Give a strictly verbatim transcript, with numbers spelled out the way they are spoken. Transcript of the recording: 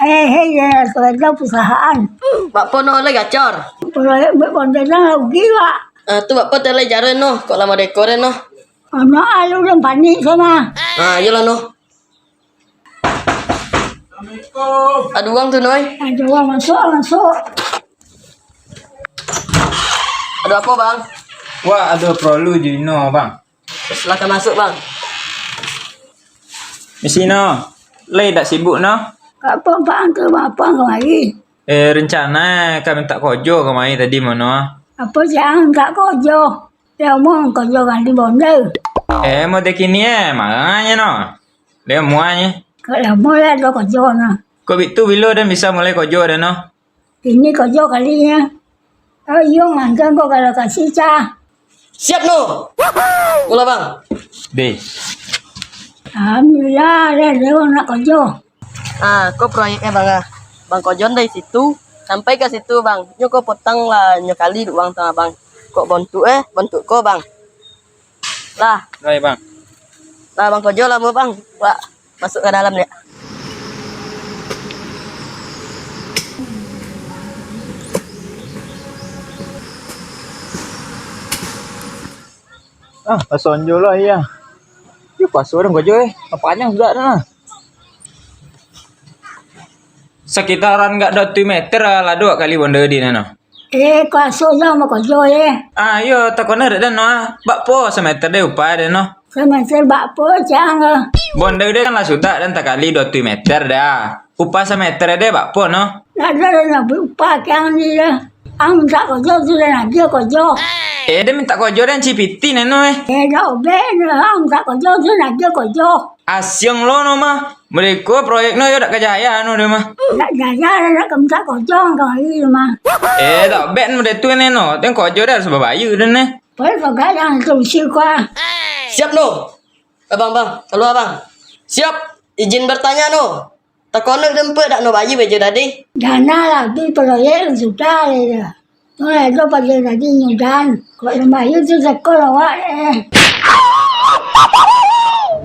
Eh, hei, ya, kerja perusahaan. Bak po no lai gacor? Proyek buek kontenan rugi, Pak. Ah, tu bak po tu lai jaro no, kok lamo dekor no. Anak alu dan panik sama. Ah, iyolah no. Assalamualaikum. Ado urang tu, Noi. Ado urang masuak, masuak. Ado apo, Bang? Wak ado porlu jo ino, Bang. Silakan masuak, Bang. Di sino, lai dak sibuk no? Apo, Bang, tu apo kamari? Eh, rencana ka mintak kojo kamari tadi mano? Apo jan mintak kojo? Lamo kojo ganti bonda. Eh, mode kini eh, marah nyo no. Dia muahnyo. Kok lamo lah ado kojo no. Kok bitu bilo den bisa mulai kojo den no? Kini kojo kalinyo. Ayo ngantan ko ka lokasi, cah. Siap no. Mula, Bang. Deh. Alhamdulillah, lah ado nak kojo. Ah, ko proyeknyo, Bang, ah. Bang kojon dari situ sampai ka situ, Bang. Nyo ko potang lah, nyo kali dek Bang tu, Bang. Kok bontuk eh, bontuk ko, Bang. Lah. Lai, Bang. Lah, Bang kojo lah, Bang. Wak, masuak ka dalam dek. Ah, pasonjo lah, iya. Yo, paso den kojo eh. Panjang sudah dah. Sakitaran gak dua puluh meter lah, dua kali bonda di nano. Eh, kuaso jo mah kojo, eh. Ah, iyo, takona dek den no, ah. Bak po sameter deh upah den no? Sameter bak po, cang, ah. Bonda deh kan lah sudah den takali dua puluh meter dah. Upah sameter deh bak po no? Lah ado den nak upah, cang, di dah. Ang mintak kojo tu den agiah kojo. Eh, den mintak kojo den cipiti neno, eh. Eh, dak obek, ang mintak kojo tu den agiah kojo. Asiang lo no mah. Mereka proyek no yo dak kajaya no deh mah. Dak jaya, dak ka mintak kojo kamari mah. Eh, dak bek no deh tu ne no. Den kojo deh harus babayar deh ne. Boleh pegang yang tu usia kau. Siap no. Abang, bang, keluar bang. Siap. Izin bertanya no. Takonek den pek dak no bayar bejo tadi. Dana lah, bi proyek sudah le dah. Mulai tu pagi tadi nyudan. Kok lemah itu sekolah awak eh.